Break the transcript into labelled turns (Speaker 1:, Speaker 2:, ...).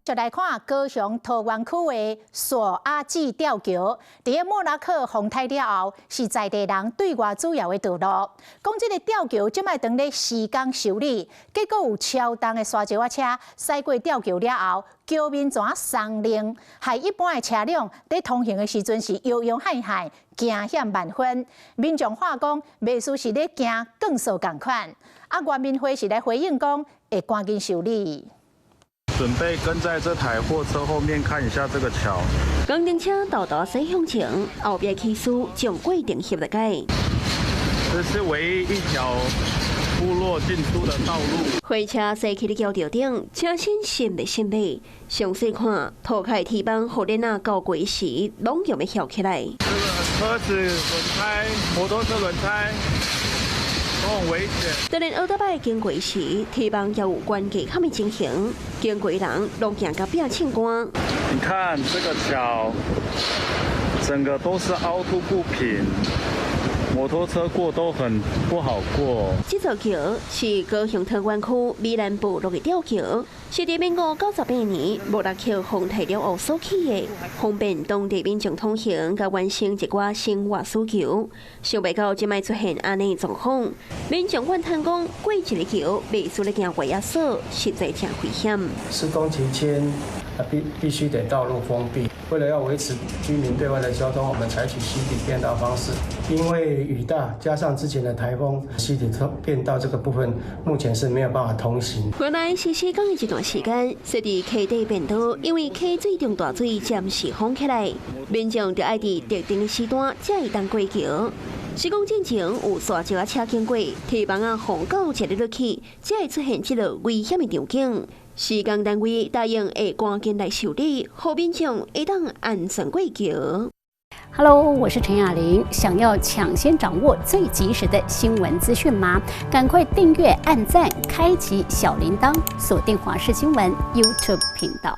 Speaker 1: 就來看高雄桃園區的索阿姊吊橋，佇咧莫拉克風颱了後，是在地人對外主要的道路。講這个吊橋這擺當咧施工修理，結果有超重的沙石仔車駛過吊橋了後，橋面怎鬆擰，害一般的車輛佇通行的時陣是搖搖晃晃，驚險萬分。民眾話講，袂輸是咧驚降索仝款。啊，原民會是來回應講，會趕緊修理。
Speaker 2: 準備跟在這台貨車後面看一下這個橋。
Speaker 3: 工程車沓沓駛向前，後壁起事將過程翕落來。
Speaker 2: 這是唯一一條部落進出的道路。
Speaker 3: 貨車駛去咧橋頭頂，車身陷欲陷欲。詳細看，塗跤鐵板予鏈仔到過時，攏用欲翹起來。
Speaker 2: 這個車子輪胎、摩托車輪胎都很危險。
Speaker 3: 當然，歐兜拜經過時，鐵板也有懸過坎的情形，經過人攏驚共壁凊乾。
Speaker 2: 你看這個橋，整個都是凹凸不平，摩托車過都很不好過。
Speaker 3: 這座橋是高雄桃園區美蘭部落的吊橋，是佇民國98年莫拉克風颱了後所起的，方便當地民眾通行，佮完成一寡生活需求。想袂到這擺出現按呢狀況，民眾怨嘆講過一个橋，袂輸咧驚外壓索，實在誠危險。
Speaker 4: 施工期間必須得道路封閉，為了要維持居民對外的交通，我們採取溪底便道方式。因為雨大，加上之前的颱風，溪底便道這個部分目前是沒有辦法通行。
Speaker 3: 原來是施工的這段時間，設佇溪底便道，因為溪水中大水暫時封起來，民眾就愛佇特定的時段才會當過橋。施工進前有沙石仔車經過，鐵網仔防狗食咧落去，才會出現這个危險的場景。施工單位答應會趕緊來修理，予民眾會當安全過橋。
Speaker 5: Hello，我是陳雅玲。想要搶先掌握最及時的新聞資訊嗎？趕快訂閱、按讚、開啟小鈴鐺，鎖定華視新聞 YouTube 頻道。